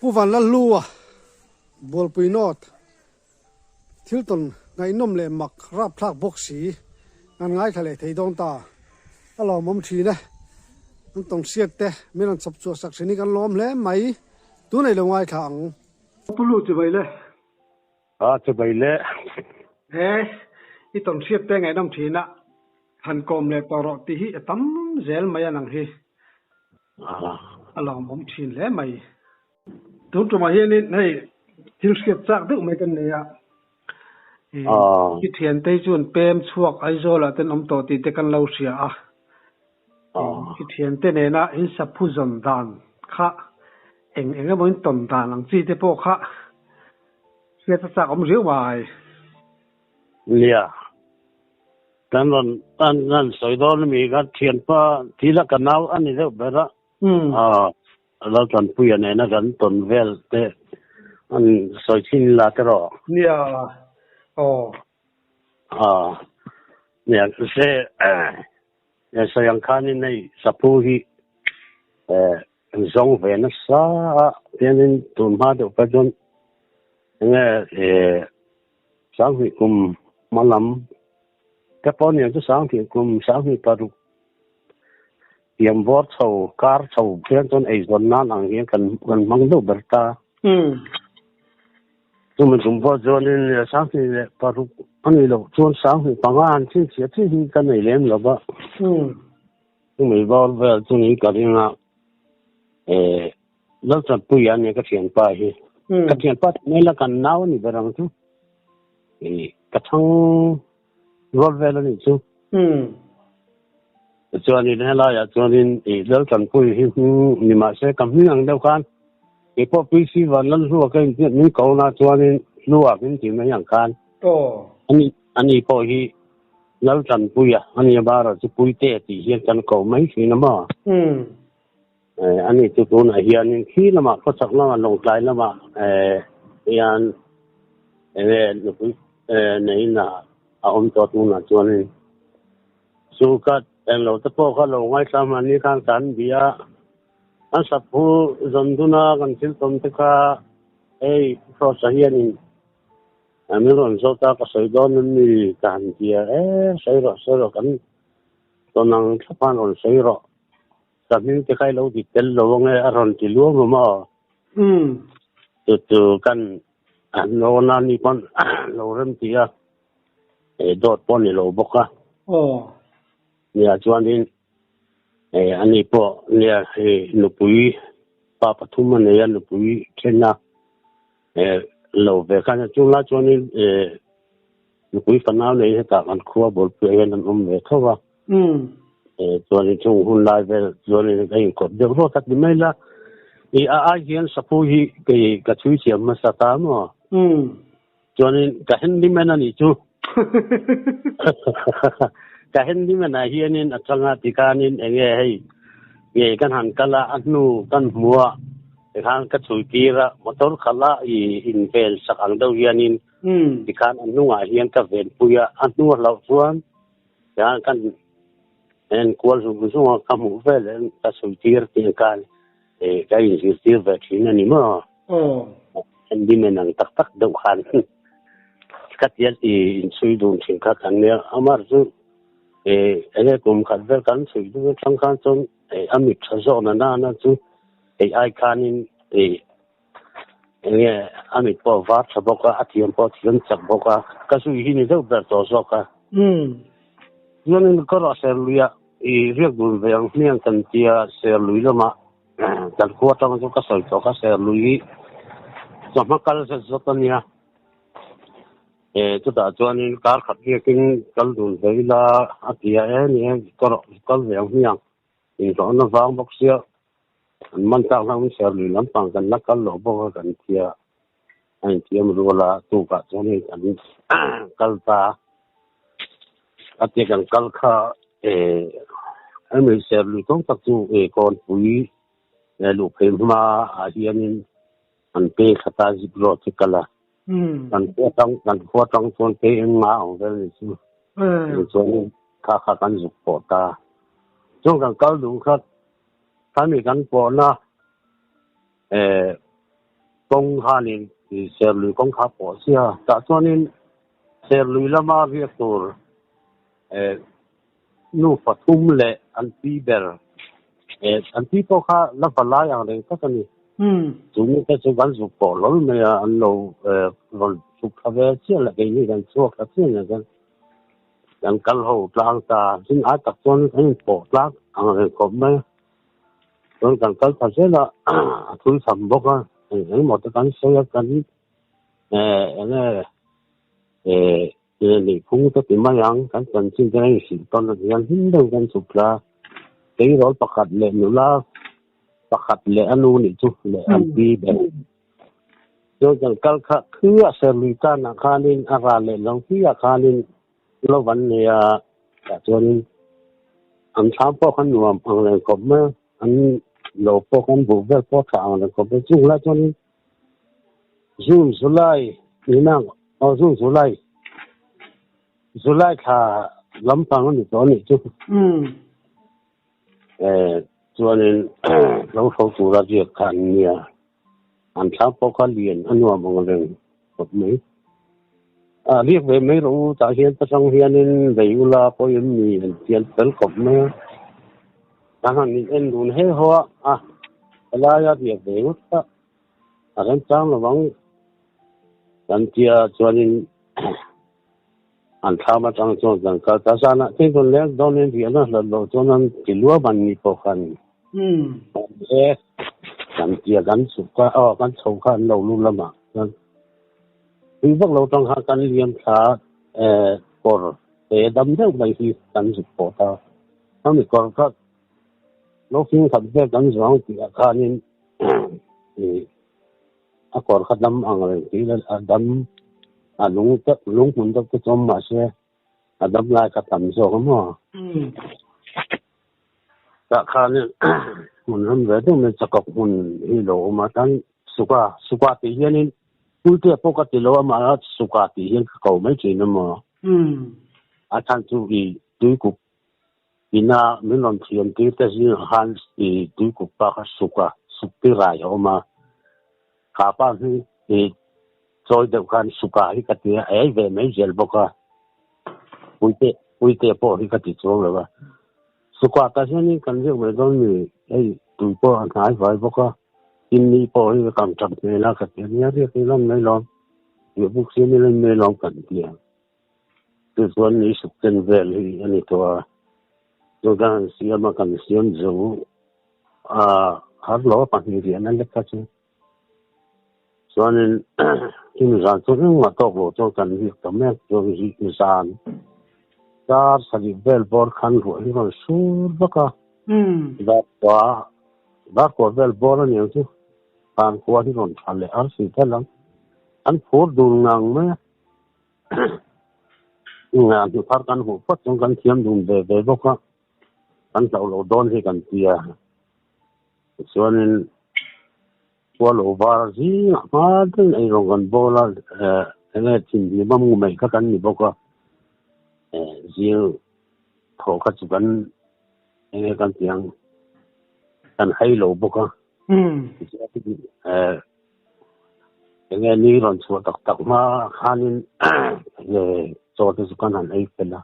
Pu Vanlalhlua, Bualpui North, thil tawn ngaihnawm leh mak rapthlak bawk si kan ngaithla leh thei dawn ta. A lawmawm thin e. An tawn hriat te min rawn chawp chhuah sak thin hi kan lawm hle mai. Tunei lo ngaithla ang. Pu Lu chibai le. A chibai le. He i tawn hriat te ngaihnawm thin a, han kawm leh tawh rawh tih hi a tam zel mai a nang hi. A lawmawm thin hle mai. Tun tumah hianin hei thil hriat chak deuh mai kan nei a, i thiante hi chuan pem chhuak Aizawlah ten awm tawh tih te kan lo hria a, i thiante nena in saphu zawn dan kha eng eng emaw in tawn dan ang chi te pawh kha hriat a chak awm riau mai. Nia, kan rawn kan sawi dawn ami ka thianpa thila ka nau a ni deuh ber a. Laltanpuia nena kan tawn vel te an sawi thin ila te rawh. Nia, aw. Aw, nia, se sawi ang khanin hei Saphu hi zawng ve nasa a, tianin tun hma deuh pawh chuan enge Sanghnih kum hma lam te pawh aniang chu Sanghnih kum Sanghnih paruk Tiam vawr chho, kar chho hian chuan eizawn nan ang hian kan kan hmang deuh ber ta. Chumi tum pawh chuanin 25 a nih loh chuan 25 han chhinchhiah chi hi ka nei lem lo va. Chumi vawr vel chu ni ka ring a, Laltanpuia ania ka thianpa hi. Ka thianpa tih mai la kan nau a ni ber ang chu. Ka chhang rual vel a nih chu. Chuanin helaiah chuanin i Laltanpui hi hming ni mahse ka hming ang deuh khan keipawh PC Vanlalhlua ka inhniat min ko na chuanin Hlua min ti mai ang khan ani ani pawh hi Laltanpuia ani a bara chu Puite tih hian kan ko mai thin a maw. Ani chu tunah hianin khi lamah khawchhak lamah Lawngtlai lamah hian enge nupui neiin a awm tawh tunah chuanin chu ka englo te pawh kha lo ngaithla mahni khan kan bia an saphu zawn duna kan thil tawm te kha hei Frost-a hianin min rawn zawt a ka sawi dawn em ni ka han ti a e sawi rawh sawi rawh kan tawn ang thlap khan rawn sawi rawh. Ka hming te kha i lo dik tel lo ange a rawn ti luam a maw? Chu chu kan nawn a ni pawn lo rem ti a, dawt pawh a ni lo bawk a. Nia chuanin ani pawh nia hei nupui pa pathum a nei a, nupui then a lo ve khan a chunglai chuanin nupui fanau nei hetah kan khua Bawlpuiah hian an awm ve tho a. Chuanin chung hun lai vel chuanin ka inkawp deuh ruak a ti mai la. I a ai hian saphu hi kei ka chhui thiam hmasa ta maw? Chuanin ka handyman a nih chu. Ka handyman ah hianin a changa tikhanin enge hei nge kan han kal a, a hnu kan hmu a, tikhan ka chhui tir a, motor khalh a i inven sak ang deuh hianin tikhan a hnungah hian ka venpui a, a hnu a hlauh chuan Tiang kan en kual zung zung a, ka hmuh vel en ka sawi tir tih ang khan ka inzirtir ve thin a ni maw? Handyman ang tak tak deuh khan ka tia i inchhui dun thin kha kan nia. Amar chu enge kum khat vel kan chhui dun atang khan chuan a mit tha zawk na nana chu hei ai khanin enge a mit pawh a var tha bawk a, a thiam pawh a thiam chak bawk a, ka zui hi ni deuh ber tawh zawk a. Chuanin ka rawh Serluia i riak dun ve ang hmiang kan tia Serlui lamah kan khua atang chu ka sawi tawh kha Serlui hi chawhma kal zet zawt a nia. Chutah chuanin kar khat riakin kal dun ve ila a ti a, e ni e ka rawh kal ve ang hmiang inhlawhna vang bawk sia An man tak hlauh in Serlui lampang kan la kal loh bawk a kan tia a inthiam rual a tukah chuan hei kan kal ta a tia kan kal kha hemi Serlui tawng tak chu Kawnpui luh phei hma ah hianin an pe thla ta zip rawh chu kal a kan khua tang kan khua tang chuan kei eng nga ang vel ni chu chuan kha kha kan zuk pawh ta chuan kan kal duh kha Khami kan pawhna eh Kawng khanin Serlui kawng kha pawh sia tah chuanin Serlui lama riak tur nu pathum leh an pi ber an pi pawh kha la va lai ang reng tak a ni. Chu mite chu kan zuk pawh hlawl mai a, an lo rawn chhuk thla ve chiah leh keini kan chhuak thla chiah nen chuan kan kal ho tlang ta. Tin ai tak chuan kan inpawh tlang ang reng khawp mai a. Chuan kan kal thla zel a, a thul tham bawk a, eng engemaw te kan sawi a, kan eng nge neihphung te ti mai ang, kan chanchin te a inhrilh tawn a hian hlim deuh kan chhuk thla a. Tleirawl pakhat leh nula pakhat leh a nu nih chu leh an pi ber. Chuan kan kal kha khi a serlui tanah khanin a ral leh lo hliah khanin lo van nei a, tah chuanin an thlam pawh khan nuam ang reng khawp mai a, an lo pawh khan buh vel pawh tha ang reng khawp mai. Chung lai chuanin June, July nihna aw June, July, July thla lampang a ni tawh a nih chu. Chuanin lo hro tura ziak kha an nia, an thlam pawh kha lian a nuam ang reng khawp mai. A riak ve mai rawh u, tah hian patang hianin vei ula pawh em ni an tial fel khawp mai a. Kan han in en dun he haw a, a helaia riak ve ngawt kha a remchang lo ang kan tia chuanin An thlam atang chuan kan kal ta. Zanah te chuan leng dawn in riahna hlat loh chuan an ti luam an ni pawh khan e kan tia kan chhuk kha aw kan chho kha an lo lu lamah chuan tui vak lo tang khan kan liam thla e kawr te dam deuh mai hi kan zuk pawh ta. Khami kawr kha lo fing khat vel kan zuang tih ah khanin A kawr kha dam ang reng tih ila a dam a lung te lung hmun deuh te chu awm mah se a dam lai kha tam zawk a maw? Tah khanin hmun ram ve deuh mai chakawk hmun hi lo awm a tan suka suka tih hianin puitea pawh ka ti lo a mahse suka tih hian ka ko mai thin a maw? A chhan chu i tuikuk Ina min rawn thiam tir te zingah khan i tuikuk pa kha suk a, suk ti rai a awm a. Kha pa hi i chawi deuh khan suka hi ka ti a, a ei ve mai zel bawk a. Puite, puite pawh hi ka ti chuang lo a. Suka tah hianin kan riak mai dawn mi, hei tui pawh a hnai vai bawk a, tin ni pawh hi ka kam tap hmel a ka ti a, nia riak ila mai lawm, riahbuk siam ila mai lawm kan ti a. Chu chuan ni suk ken vel hi a ni tawh a, chuan kan han siam a, kan siam zo a, har lo a pahnih riahna lek kha chu. Chuanin chumi zan chu engmah tawk lo chuan kan riak ta mek chuan zan dar sarih vel bawr khan ruah hi rawn sur vak a, dar kua dar kua vel bawr a niang chu khan khua hi rawn tha leh arsi tel ang, an phur dun ngang mai a. Hnu thar kan hmuh phawt chuan kan thiam dun ve ve bawk a, kan hlauh loh dawn hi kan ti a. Tichuanin khua lo var zingah hma deuhin eirawng kan bawl a, eng nge thinhlim a mu mai kha kan ni bawk a, zing thawh kha chu kan eng nge kan ti ang, kan hai lo bawk a. Tichuan Enge ni rawn chhuah tak tak hma khanin chaw te chu kan han ei fel a,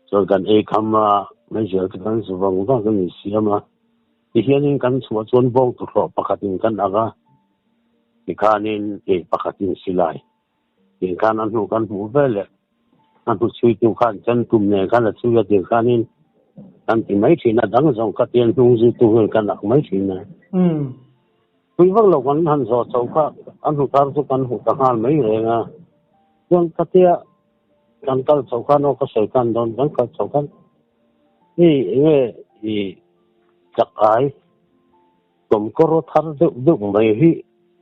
chuan kan ei kham a, meizial te kan zu vang vang kan insiam a, tihianin kan chhuah chuan bawng tuhlawh pakhatin kan ak a, tikhanin ei pakhatin silai tih khan a hnu kan hmuh veleh a hnu chhuitu khan chan tum nen khan a chhui a tih khanin kan ti mai thin a, dang zawng kha tian hnung zuitu hian kan ak mai thin a. Pui vak lo kan han zawh chho kha a hnu thar chu kan huh ta nghal mai reng a, chuan khatia kan kal chho khan aw ka sawi khan dawn kan kal chho khan hei enge i chak ai kawmkawr thar deuh deuh mai hi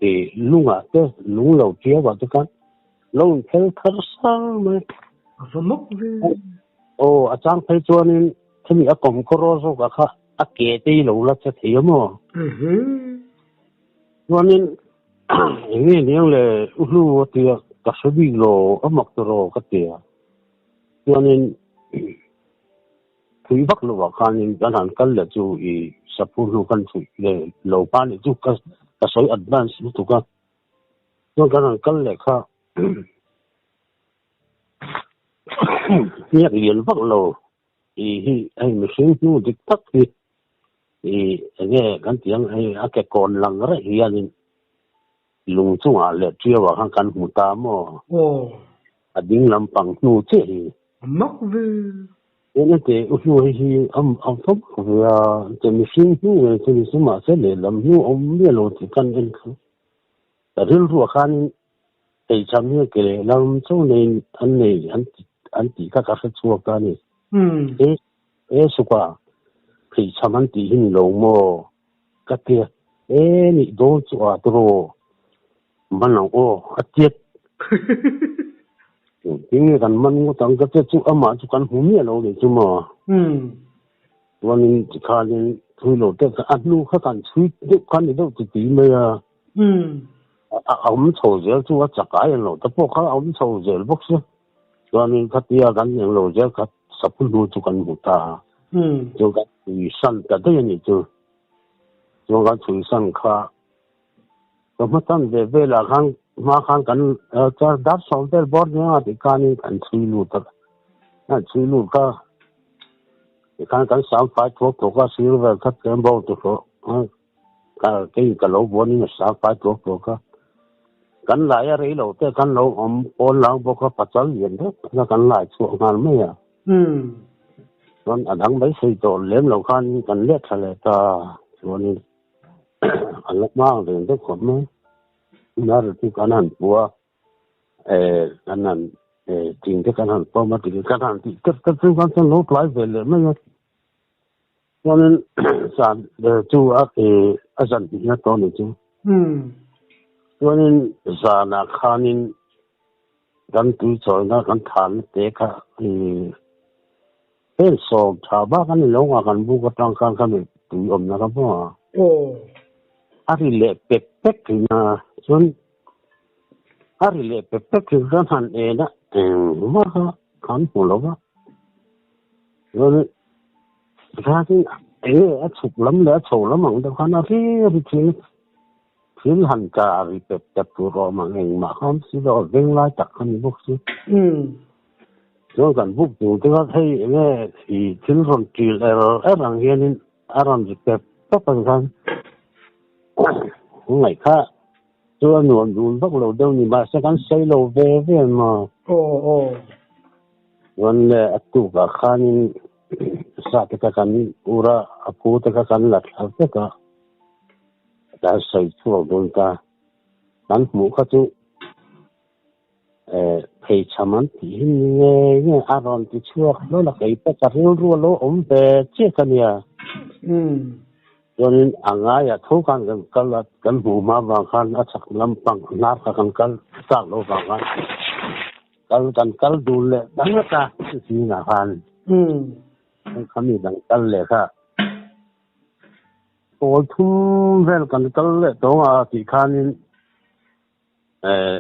i lungah te lung lo tiau ah te khan lo in phel thar sar mai. A va mawk ve. Aw a chang phei chuanin khami a kawmkawr zawk ah kha A ke te hi lo la che thei a maw? Chuanin eng nge niang le u hlu a ti a, ka hre bik lo a mak ta rawh ka ti a. Chuanin thui vak lovah khanin kan han kal leh chu i saphu hnu kan chhuih leh lo hma nih chu ka. Ka sawi advance lutuk a, chuan kan han kal leh kha hniak lian vak lo tih hi hei mihring hnu dik tak hi ih enge kan tih ang hei a ke kawn lang reng hianin lung chungah leh ṭiau ah khan kan hmu ta maw? Aw. A ding lampang hnu chiah hi. A mak ve. Eng ete u hnu hei hi a a va mak ve a, te mihring hnu ngei chu ni se mahse lehlam hnu a awm miah lo tih kan en kha. Ka rilruah khanin Eichham hi ke lehlam chauh neiin an nei an ti an tih kha ka hre chhuak ta a ni. E e suka pheichham an tih hi ni lo maw? Ka ti a, e nih dawn chu ah tawh man ang aw a tiat. Tinge kan man ngawt ang ka tia chu amah chu kan hmu miah lo nih chu maw? Chuanin tikhanin thui lo te a hnu kha kan chhui deuh kha ni deuh ti ti mai a. A awm chho zel chu a chak ai an lo te pawh kha a awm chho zel bawk si. Chuanin khatia kan eng lo zel kha saphu hnu chu kan hmu ta a. Chuan kan chhui san ta daih a nih chu. Chuan kan chhui san kha ka hma tan ve velah khan hma khan kan char dar sawm vel bawr nia a tih khanin kan chhui lut a. Kan chhui lut kha tikhan kan sam fai thuak thuak a sir vel kha tlem bo tu hlawh. Ka kei ka lo buanin a sang fai tuak tuak a, kan lai a rei lo te khan lo awm pawn lang bawk a, pachal lian deuh tak kha kan lai chhuah nghal mai a. Chuan a dang mai sawi tawh lem lo khan kan let thla leh ta chuanin a la hmang reng deuh khawp mai. Tunah chu kan han pu a, kan han thing te kan han pawm a, kan han tih tep tep chu khan chuan lo tlai ve leh mai a. Chuanin zan chu a a zan hnihna tawh a ni chu. Chuanin zanah khanin kan tui chawina kan thalna te kha heng sawm tha bak a ni lo nga kan buk atang khan kha mi tui awmna ka hmu a. A ri leh pek pek thin a, chuan a ri leh pek pek thin khan han en a engmah kha kan hmu lo va. Chuanin Khatin enge a chhuk lam leh a chho lam ang deuh khan a ri ri thin a, thil han tla a ri pep pep tur awm ang engmah kha awm si lo, a veng lai tak kha ni bawk si. Chuan kan buk tur te kha hei enge i thil rawn ṭil er er ang hianin a rawn ri pep pep ang khan ngaih kha chu a nuam dun vak lo deuh ni mahse kan sawi lo ve ve maw. Aw aw. Chuan le a tukah khanin sa te kha kan ur a, a pu te kha kan la thla vek a, kan sawi chhuak dawn ta. Kan hmuh kha chu eh pheichham an tih hi ni ngei ngei a rawn ti chhuak hlawl a, kei pawh ka rilru a lo awm ve chiah ka nia. Chuanin a ngaiah tho khan kan kal a, kan hmuh hma vang khan a chhak lampang hnar kha kan kal chak loh vang khan Kal kan kal dun leh dang ata zingah khan khami dang kal leh kha pawl thum vel kan kal leh tawng a tih khanin eh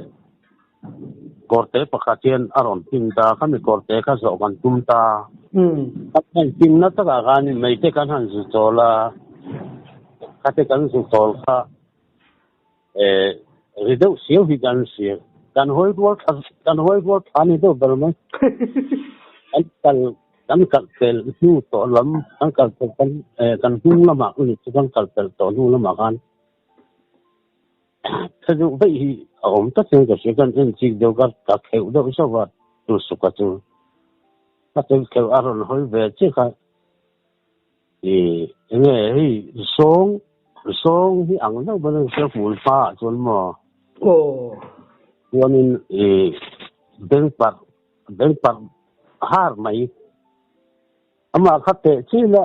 kawrte pakhat hian a rawn pin ta khami kawrte kha zawh kan tum ta kan han pin na takah khanin meite kan han zu chawl a khate kan zu chawl kha Eh, ri deuh siau hi kan hria. Kan hawi rual tha, kan hawi rual tha ni deuh ber mai. Kan kal, kan kal pel hnu tawh lam, kan kal pel kan, eh, kan hnung lamah ni chu kan kal pel tawh hnu lamah khan tha deuh veih hi a awm tak hian ka hria. Kan en chik deuh ka, ka kheuh deuh zauh a, chu suka chu. Ka tel kheuh a rawn hawi ve chiah kha. Ih enge hei zawng zawng hi ang deuh ber a hmun hma ah chuan maw Aw. Chuanin ih beng parh beng parh har mai amah kha teh chil a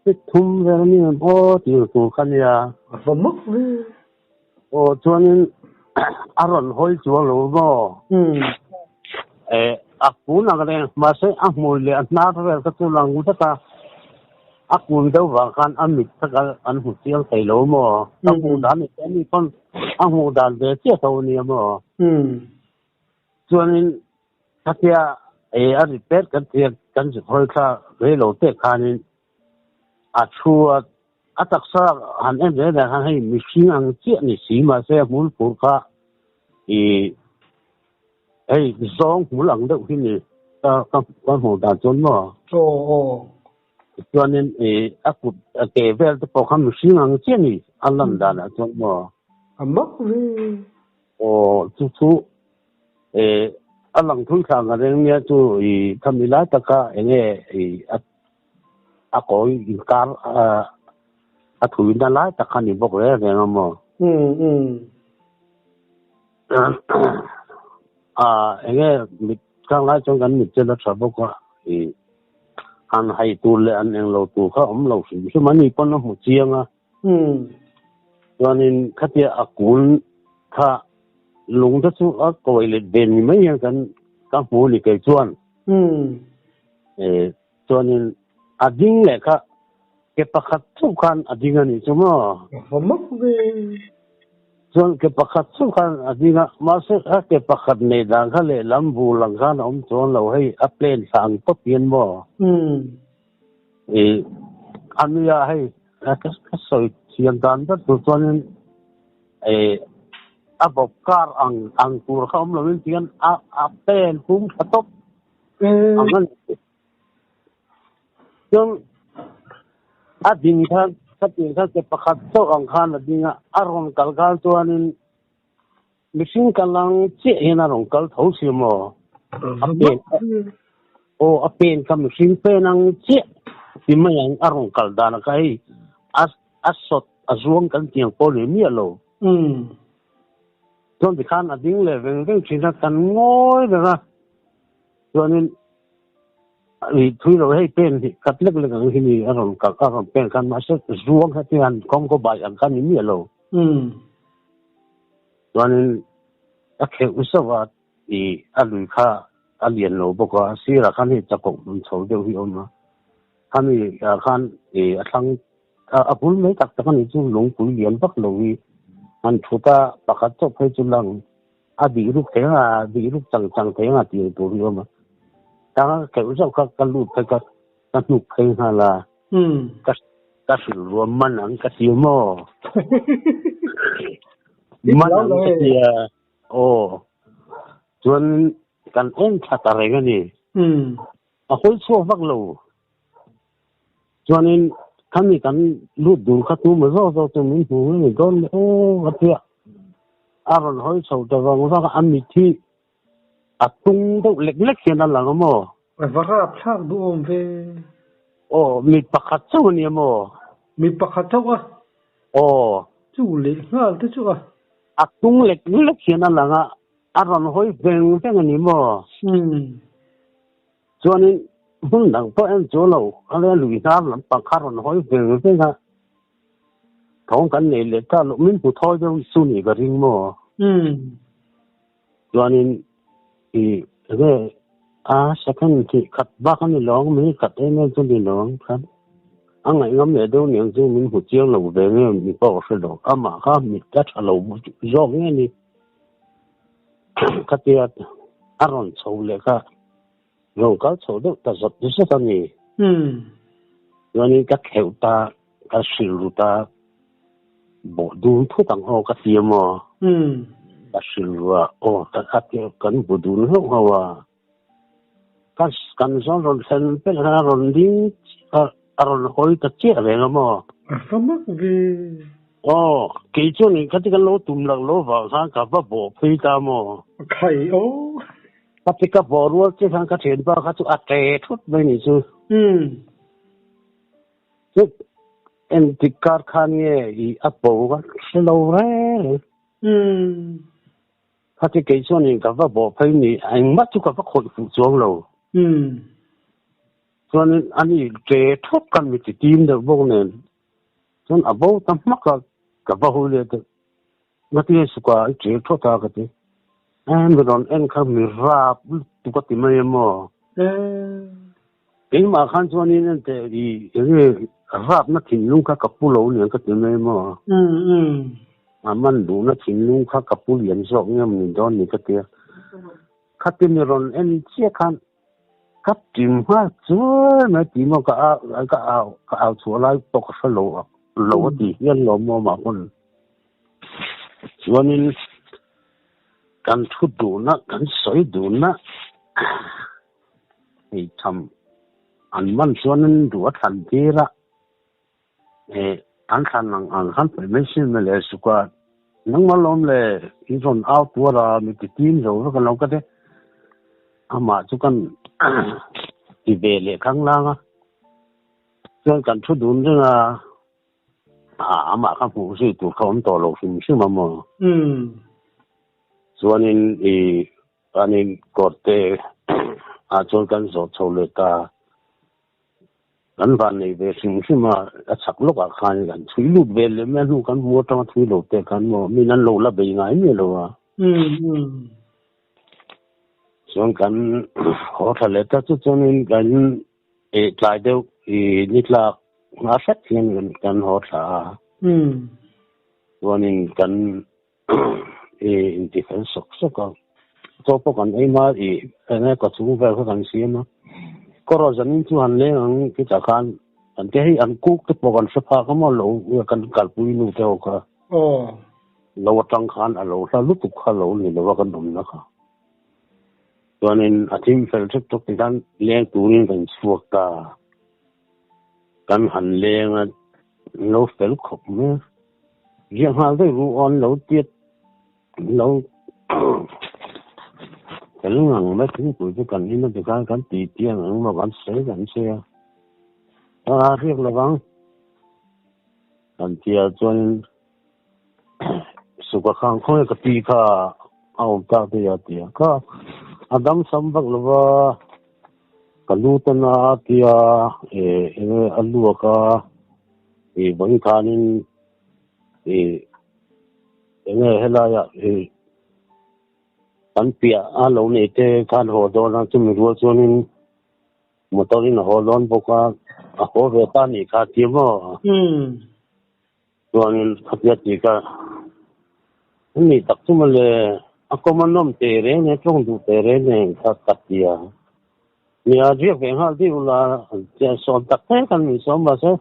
fit thum vel ani em aw tih tur kha nia. A va mak ve. Aw chuanin a rawn hawi chuang lo maw? Eh a kun ang reng mahse a hmui leh a hnar vel kha chu lang vek a, a kun deuh vang khan a mit kha an hmu chiang thei lo maw? A hmuh dan ni te ani pawn a hmuh dan ve chiah tho ania maw? Chuanin khatia eh a repair kan tih a kan zuk hawi thla rei lo te khanin a thu a. A taksa han en ve dan khan hei mihring ang chiah ni si mahse a hmul phur kha ih hei zawng hmul ang deuh hi ni ka ka ka hmuh dan chuan maw. Aw aw. Chuanin ih a kut a ke vel te pawh kha mihring ang chiah ni a lan danah chuan maw. A mak ve. Aw chu chu ih a lang thui thla ang reng nia chu ih khami lai taka enge ih a A kawi inkar a thuina lai tak kha ni bawk reng reng a maw? A enge mit kang lai chuan kan mit chel a tha bawk a, ih han hai tur leh an englo tur kha awm lo hrim hrim a ni pawn a hmu chiang a. Chuanin khatia a kun kha lung te chu a kawi let ve ni mai hian kan ka hmu ni kei chuan. Chuanin a ding leh kha ke pakhat chauh khan a ding a nih chu maw? A va mak ve. Chuan ke pakhat chauh khan a ding a, mahse a ke pakhat nei dan kha lehlam bur lang khan a awm chuang lo, hei a plane thla ang tawp hian maw? Ih, a nia hei ka sawi thiam dan ber tur chuanin ih a bawp kar ang ang tur kha awm lovin tihian a a plane hung tha tawp ang a ni. Chuan a ding khan khatin khan ke pakhat chauh ang khan a ding a, a rawn kal khan chuanin mihring kal ang chiah hian a rawn kal tho si maw? A pen aw a pen kha mihring pen ang chiah ti mai ang a rawn kal dan a kha hei a a sawt a zuang kan tiang pawh ni miah lo. Chuan tikhan a ding leh veng veng thin a, kan ngawi reng a. Chuanin i thui lo hei pen hi khat lek lek ang hi ni a rawn kalh a rawn pen khan mahse zuang kha tihian kawng kaw bai ang kha ni miah lo. Chuanin a kheuh zauh a i a lui kha a lian lo bawk a, a sirah khan hei chakawk hmun chho deuh hi a awm a, khami ah khan i a thlang a bul mai tak tak a ni chu lungpui lian vak lo hi han thut a pakhat chauh phei chu lang. A dih ruk thei ang a, dih ruk chang chang thei ang a tih tur hi awm a. Tang a keuh zauh kha ka lut phei ka ka hnuk phei nghal a. Ka ka hrilh ruam man ang ka ti maw? Man ang ka ti a. Aw. Chuan kan en thla ta reng a ni. A hawi chhuak vak lo. Chuanin khami kan lut dun kha tu maw zawk zawk chu min hmu ngei dawn le aw a tia. A rawn hawi chho ta vang vang a, a mit hi a tung deuh lek lek hian a lang a maw? A va rap thlak duhawm ve. Aw, mit pakhat chauh a nia maw? Mit pakhat chauh a? Aw. Chu leh nghal te chu a. A tung lek lek hian a lang a, a rawn hawi veng veng a ni maw? Chuanin hmun dang pawh en chu lo a le lui hnar lampang kha rawn hawi veng veng a, thawng kan nei leh ta loh min hmu thawi deuh chu nih ka ring maw? Chuanin i enge a second hnih khat bak a ni lo ang, minute khat em em chu ni lo ang khan a ngaihngam leh deuh niang chu min hmu chiang lo ve nge mi pawh ka hre lo, amah kha mit a tha lo zawk nge ni khatia a rawn chho leh kha. Rawn kal chho deuh ta zawt zawt a ni. Chuanin ka kheuh ta, ka hrilh ru ta, bawh dun thut ang aw ka ti a maw? Ka hrilh ru a, aw ka kha ti kan bu dun hlauh hlauh a. Ka kan zawn rawn thlen pelh khan a rawn ding a, a rawn hawi ta chiah reng a maw? A fa mak ve. Aw, kei chuan khati kan lo tum lak lo vang khan ka va bawh phei ta maw? Khai aw. Ka ti ka bawh rual che khan ka thianpa kha chu a ṭe thut mai ni chu. Chu engtik kar khan nge i a bo ka hre lo reng reng. Khati kei chuanin ka va bawh phei ni engmah chu ka va khawih fuh chuang lo. Chuanin ani ṭe thut khan mi ti tim deuh bawk nen chuan a bo ta hmak a ka va hawi leh deuh. Ngati suka i ṭe thawt a ka ti. Eh mi rawn en kha mi rap lutuk a ti mai a maw? Keimah khan chuanin enteh i enge rapna thinlung kha ka pu lo niang ka ti mai a maw? A man duhna thinlung kha ka pu lian zawk nge maw ni dawn ni ka ti a. Khati mi rawn en chiah khan ka tim nghal chuai mai ti maw ka au ka au ka au chhuah lai pawh ka hre lo a. lo a ti hian lawm awm ah pawn chuanin kan thu duhna kan sawi duhna hei tham an man chuanin duh a thlan tir a eh an thlan ang ang khan pawi mai sin mawle suka nangmah lawm le i rawn au tuar a mi ti tim zo vek a lo ka ti amah chu kan ti ve leh khanglang a chuan kan thu dun reng a amah kha hmuh zui tur kha awm tawh lo hrim hrim a maw chuanin i anin kawrte ah chuan kan zawh chho leh ta. Kan van nei ve hrim hrim a, a chak lawkah khan kan chhui lut ve leh mai a hnu kan hmu atanga thui lo te khan maw min an lo la bei ngai miah lo a. Chuan kan haw tha leh ta chu chuanin kan eh tlai deuh ih ni tlak hma hret hian kan haw thla a. Chuanin kan ih intifel sawk sawk a chaw pawh kan ei hma ih eng ka chung vel kha kan siam a kawrawh zanin chu han leng ang chutah khan kan te hei an kuk te pawh kan hre phak a maw lo kan kalpui nu te ho kha lo atang khan a lo hla lutuk kha lo ni lo a kan awmna kha chuanin a thim fel ṭhep ṭhep ti khan leng turin kan chhuak ta kan han leng a lo fel khawp mai a. Riah nghal daih ru aw an lo tiat lo fel ngang mai thingpui chu kan in a tikhan kan ti tiang ang maw kan sawi kan sawi a a riak lovang kan tia chuanin suka khang khawnge ka pi kha a awm tak daih a tia kha a dam sam vak lova ka lu tan a tia eh enge a luak a. I vawi khanin i enge helaiah i kan piah a lo nei te khan haw dawn a chumi rual chuanin motor in a haw dawn bawk a a haw ve ta anih kha a ti maw chuanin khatia tih kha ani tak chu mawle a kawm a nawm teh reng nen tawng duh teh reng nen kha ka ti a Nia riak ve nghal deuh ula sawm tak tak an ni sawm mahse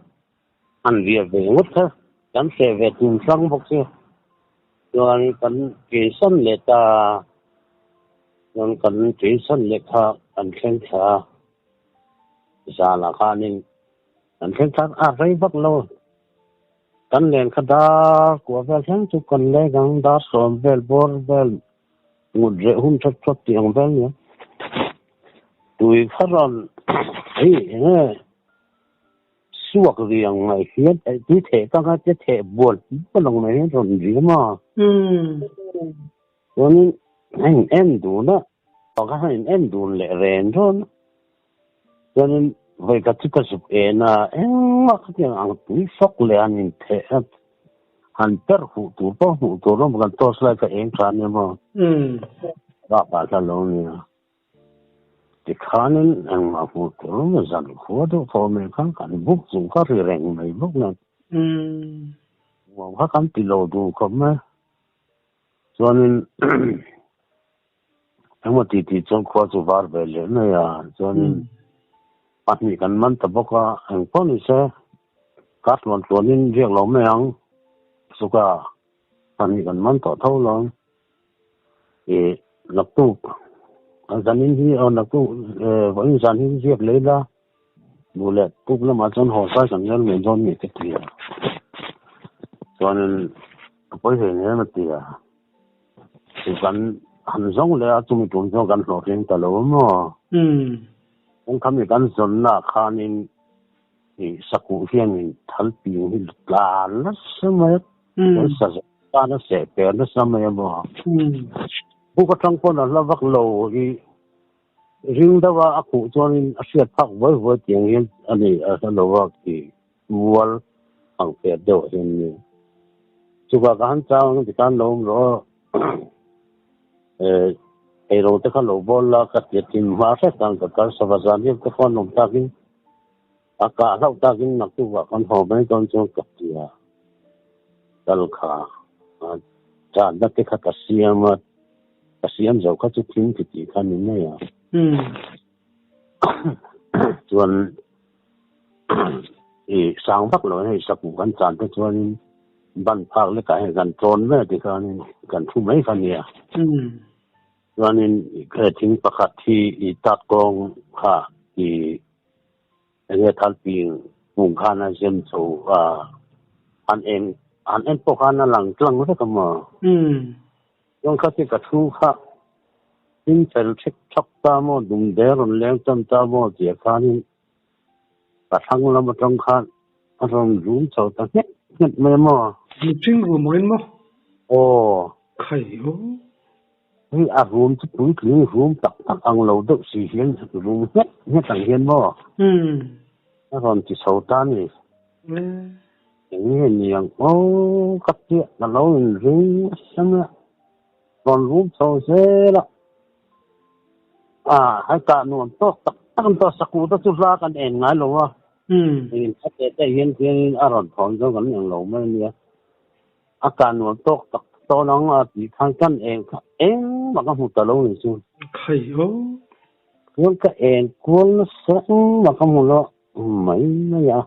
an riak ve ngawt kha kan hreh ve tum hrang bawk sia chuan kan ṭisan leh ta chuan kan ṭisan leh kha kan thleng thla a zanah khanin kan thleng thla a rei vak lo kan len kha dar kua vel thleng chu kan leng ang dar sawm vel bawr vel. Ngut reh hun that that tih ang vel nia. Tui kha rawn hei enge suak ri ang mai hian eh tui theh ka nga te theh bual bual ang mai hian rawn riam a. Chuanin a in en dun a, kha khan in en dun leh ren rawn a. Chuanin vawi khat chu ka zuk en a, engmah khatiang ang tui fawk leh an in theh a. Han per huh tur pawh hmuh tur awm kan torch light kha eng tha ania maw? Bak ah hla lo nia. Tikhanin engmah hmuh tur awm a zan khua deuh thaw mai khan kan buk chung kha ri reng mai bawk nen. Nuam kha kan ti lo duh khawp mai. Chuanin engmaw tih tih chuan khua chu var ve leh mai a, chuanin pahnih kan man ta bawk a, engpawh ni se kar tluan tluanin riak lo mai ang suka pahnih kan man tawh tho lo ih naktuk zanin hi aw naktuk vawiin zan hi riak lei la duh leh tuk lamah chuan haw sai kan rel mai dawn nih ka ti a, chuanin a pawi hle hle a ti a. Chu kan han zawng leh a, chumi tum chuan kan hlawhtling ta lo maw? Kawng khami kan zawnna ah khanin ih sakuh hianin thal ping hi tlan nasa mai a, kan sa zawh tan a seh per nasa mai a maw? Buk atang pawn a hla vak lo ih ring deuh a a khuh chuanin a hriat phak vawi vawi tiang hian a ni a hla lo a tih mual ang pek deuh hian ni. Chuvah ka han chang ang tikhan lo awm rawh eh eiro te kha lo bawl la ka ti a tin hma hret ang ka kal sava zan hian ka phone awm takin a kah hlauh takin naktukah kan haw mai dawn chuan ka ti a kal kha channa te kha ka siam a ka siam zo kha chu thim ti tih kha ni mai a chuan. I sang vak lo hei sakuh kan chan te chuanin ban phak lekah hei kan tlawn mai a tikhanin kan thu mai kha nia. Chuanin he thing pakhat hi i tat kawng kha i enge thalping hmung khan a zem chho a, han en han en pawh khan a lang tlang vek a maw? Chuan kha ti ka thu kha thing fel thek thak ta maw, dumde rawn leng tan ta maw tih ah khanin ka thlang lam atang khan a rawn rum chho ta nghet nghet mai a maw? Mihring rum angin maw? Aw. Khai aw. Hei a rum chu puitling rum tak tak ang lo deuh si hian rum nghet nghet ang hian maw? A rawn ti chho ta a ni. Eng nge ni ang aw ka piah ka lo inring nasa mai a, rawn rum chho zel a. Ah, hei kah nuam tawk tak tak an tawh sakuh te chu hla kan en ngai lo a. Eng a teh te hian khianin a rawn thawn zawk an eng lo mai a nia. A kah nuam tawk tak tawn ang a tih khan kan eng kha engmah ka hmu ta lo ni chu. Khai aw. Chuan ka eng kual nasa engmah ka hmu lo mai mai a.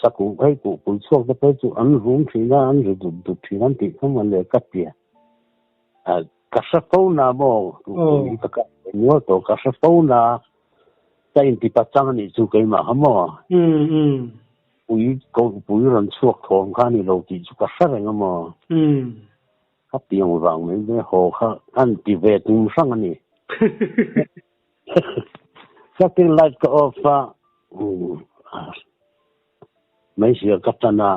Sakuh phei kuh pui chhuak te phei chu an rum thin a, an ri dut dut thin an tih kha maw le ka tia. Ka hre fo na maw tih ka kal ve nual tawh ka hre fo na ka inti pachang anih chu keimah kha maw pui ko pui rawn chhuak thawm kha ani lo tih chu ka hre reng a maw ka piang vang mai mai haw kha kan ti ve tum hrang ani Setting light ka off a meizial ka tan a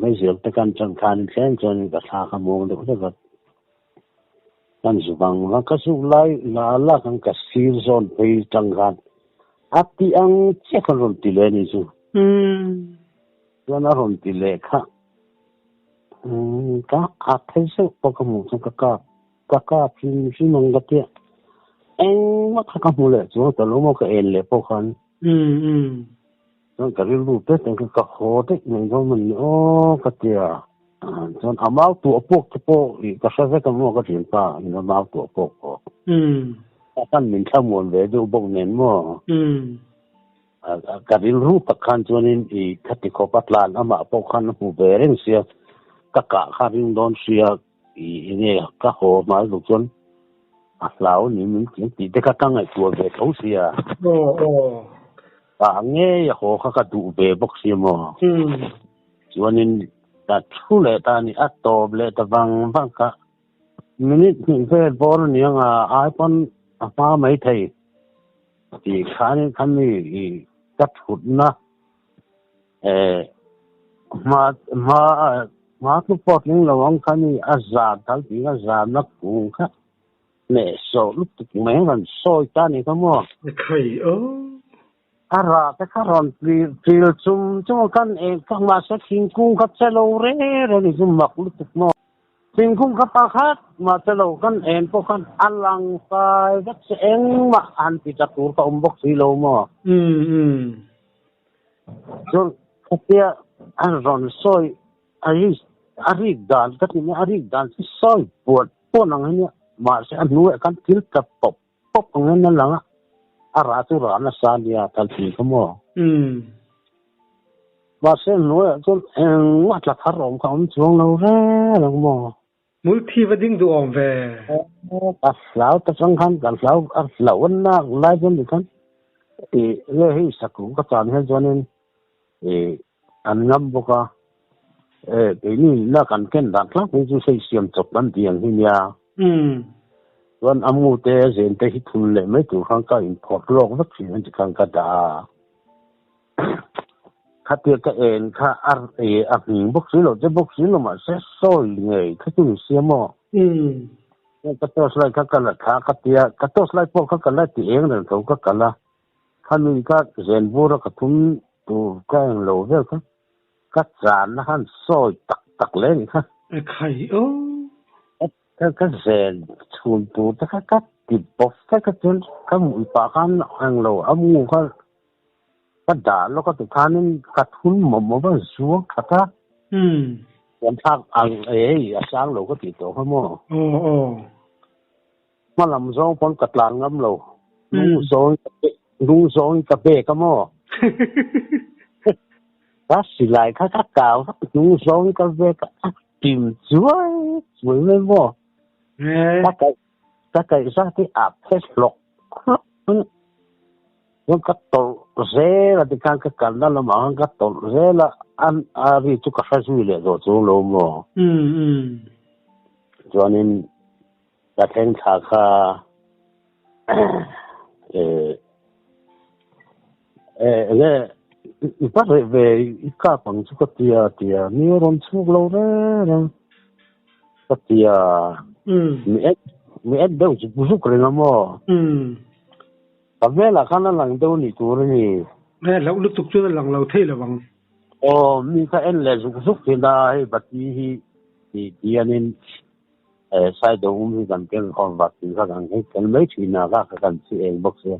meizial te kan tan khan thleng chuan ka thla kha muang deuh deuh a kan zu vang vang ka zuk lai la la khan ka sir zawn phei tang khan a ti ang chiah khan rawn ti leh a ni chu chuan a rawn ti leh kha ka a phei zeuh pawh ka hmuh chuan ka kap Ka kap hrim hrim ang ka tia. Engmah kha ka hmu leh chuang ta lo maw ka en leh pawh khan. Chuan ka rilru te te kha ka haw daih mai dawn a ni aw ka tia. Chuan a mau tuah puak te pawh ih ka hre vek a maw ka thianpa in a mau tuah puak pawh. Khan min thlamuan ve deuh bawk nen maw. Ka rilru tak khan chuanin ih khati khawp a tlan amah pawh khan a hmu ve reng sia ka kah kha ring dawn sia. I enge ka haw hmai bawk chuan a hlau ni min tih tih te kha ka ngaihtuah ve tho sia. Aw aw. Tah ngei a haw kha ka duh ve bawk sia maw. Chuanin ka thu leh ta a ni, a tawp leh ta vang vang kha. Minute hnih vel bawr a ni ang a, ai pawn a hma mai thei tih khanin kha mi i ka thutna Hma hma hma chu pawh tling lo ang kha ni a zan tal tih a zan na kung kha hneh sawh lutuk mai a rawn sawi ta ni kha maw. Khai aw. A rah te kha rawn ṭil chum chum a kan eng kha mahse thingkung kha che lo re re ni chu mak lutuk maw. Thingkung kha pakhat mah che lo kan en pawh khan a lang fai vek che engmah han ti ta tur ka awm bawk si lo maw. Chuan khatia an rawn sawi a ri a rik dan ka ti mai a rik dan chu sawi puat puat ang hi nia mahse a hnuaiah khan thil tla pawp pawp ang hian a lang a a rah chu rah nasa a nia tal thin kha maw mahse a hnuaiah chuan engmah tla thar awm kha a awm chuang lo reng ang maw. Hmulthi va ding duh awm ve. Ka hlau ta chang khan ka hlau a hlauh a nak lai chuan ti khan i nge hei saku ka chan hian chuanin i an ngam bawk a e keini na kan ken dan tlangpui chu hei siam chawp kan tih ang hi nia chuan a mu te a zen te hi thul leh mai tur khan ka inphawrh lawk vek thin an ti khan ka dah a. Khatia ka en kha a a hming bawk si lo che bawk si lo mahse sawi ngei kha chu ni sia maw. Ka torch light kha ka la thla ka tia ka torch light pawh kha ka la ti eng reng tho ka kal a khami kha zen bur a ka thum tur ka eng lo vel kha ka chan na khan sawi tak tak le ni kha. Khai aw. Ka ka zen chhun tur te kha ka ti bawk vek a chuan ka hmuh pah khan englo a mu kha Ka dah lawk a tikhanin ka thun mawp mawp a, zuang that a. Kan thlak ang ei a sang lo ka tih tawh kha maw. Aw aw. Hma lam zawng pawn ka tlan ngam lo. Lung zawng lung zawng ka bek a maw. Ka silai kha ka kau vak hnung zawng ka vek a tim chuai chuai mai maw. Ka kaih ka kaih zat hi a phe hlawk hlawk mai. Chuan ka tawlh zel a tikhan ka kalna lamah khan ka tawlh zel a, an a ri chu ka hre zui leh tawh chuang lo maw. Chuanin ka thleng thla kha enge i va reh ve i kap ang chu ka tia a ti a, ni a rawn chhuk lo reng reng ka ti a, mi en mi en deuh zuk zuk reng a maw? Ka hmelah khan a lang deuh nih tur a ni. He hlauh lutuk chuan a lang lo thei lo ang. Aw, mi kha en leh zuk zuk thin a, hei bati hi tih tianin Side um hi kan ken khawm vat tih kha kan hei tel mai thin a, kha kha kan chi eng bawk sia.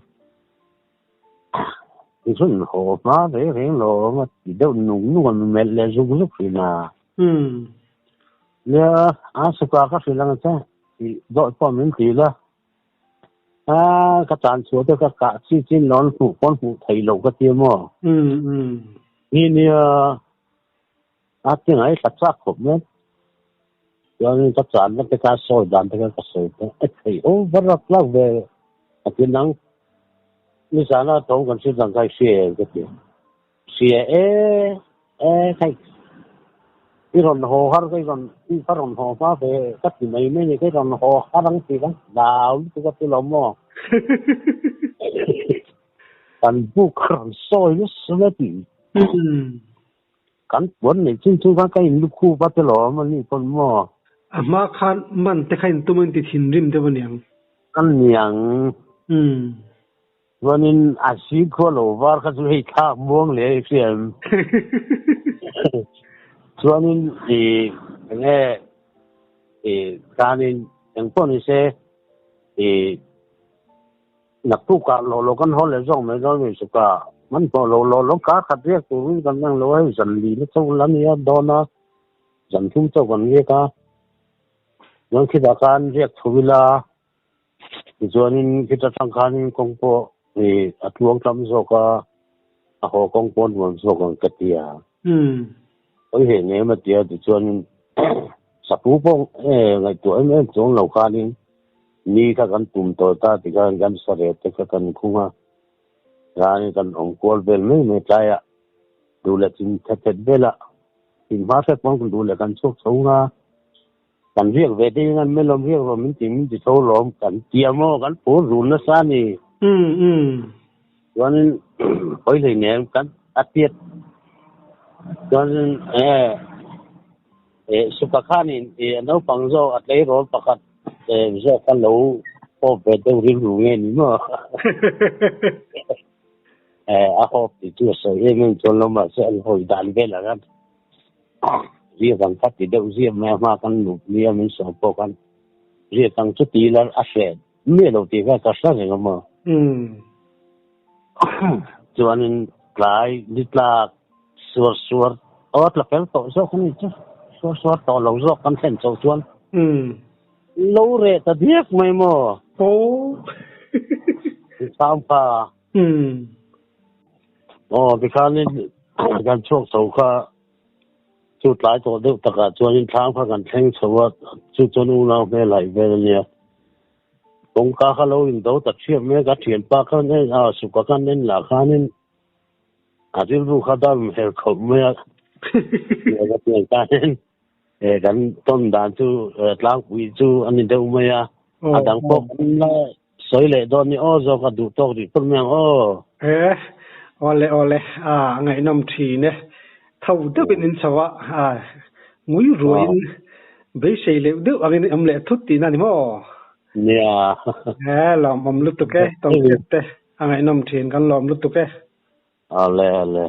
Tichuan haw hma reng reng lo awm a ti deuh nung nung a, mi melh leh zuk zuk thin a. Nia, a suka ka hrilh ang che tih dawt pawh min ti la. A, ka tan chhuah te ka kah chi chin lawn hmuh pawn hmuh theih loh ka ti a maw? Ni nia, A ti ngai tla chak khawp mai. Chuanin ka channa te kha sawi dan te kha ka sawi te a thei over a tlak ve a ti nang. Nizana tawng kan hriat dan kha i hria em ka ti. Hria e, e khai i rawn haw har ka i rawn i ka rawn haw hma ve ka ti mai mai ni ka i rawn haw har ang tih kha hlau lutuk a ti lo maw. Kan buk rawn sawi nasa mai tih. Kan puan nei chin chu khan ka in lukhup a te lawm a nih pawn maw? A hma khan man te kha in tum a in ti thinrim deuh a niang. A niang. Chuanin a si khua lo var kha chu hei thlak muang leh i hria em? Chuanin i enge i khanin engpawh ni se i Naktukah lo lo kan haw leh zawk mai dawn mi suka hmanhmawh lo lo lo kar khat riak turin kan lang lo a hei zan li na chauh la nia dawn a zan thum chauh kan riak a chuan khitah khan riak chho ila tichuanin khita tang khanin kawng pawh ih a tluang tam zawk a a haw kawng pawh a nuam zawk ang ka ti a pawi heh ngei em a ti a tichuanin sapu pawh ngaihtuah em em chuang lo khanin. Ni kha kan tum tawh ta ti khan kan sareh te kha kan khung a, tlaiin kan awm kual vel mai mai tlaiah duh leh chin thet thet velah in hma hrep pawn kan duh leh kan chhuak chho nga, kan riak ve te in an melawm riak rawh min ti min ti tho lawm kan tia maw kan phur run nasa a ni. Chuanin hawi hlei nen kan a tiat chuanin e suka khanin e naupang zawk a tleirawl pakhat zawk kha lo hawp ve deuh rilru nge ni maw e a hawp tih chu a sawi em em chuan lo mahse an hawi dan velah khan riak ang kha ti deuh ziah mai a hma kan luh nia min sawi pawh khan riak ang chu ti ila a hreh Miah lo tih kha ka hre reng a maw? Chuanin tlai ni tlak suar suar aw tla fel tawh zawk a ni chu. Suar suar tawh lo zawk kan thlen chauh chuan lo reh ta diak mai maw? Thlam kha. Aw tikhanin kan chhuak chho kha. Chu tlai tawh deuh takah chuanin thlam kha kan thleng chho a, chu chuan unau hmel haih vel a nia. Kawngka kha lo indo ta thiam mek a, thianpa khan en a, suka khan en lah khanin a rilru kha dam her khawp mai a. Ka pian tanin kan tawn dan chu tlangpui chu a ni deuh mai a, a dang pawh kan la sawi leh dawn ni aw zawk a duh tawk rih phawt mai ang aw. E, awle awle, a ngaihnawm thin e. Tho deuhin in chho a, a ngui ruaiin beisei leuh deuh angin i awm leh thut tihna a ni maw? Nia. E, lawmawm lutuk e, tawngkhet te a ngaihnawm thin kan lawm lutuk e. Awle awle.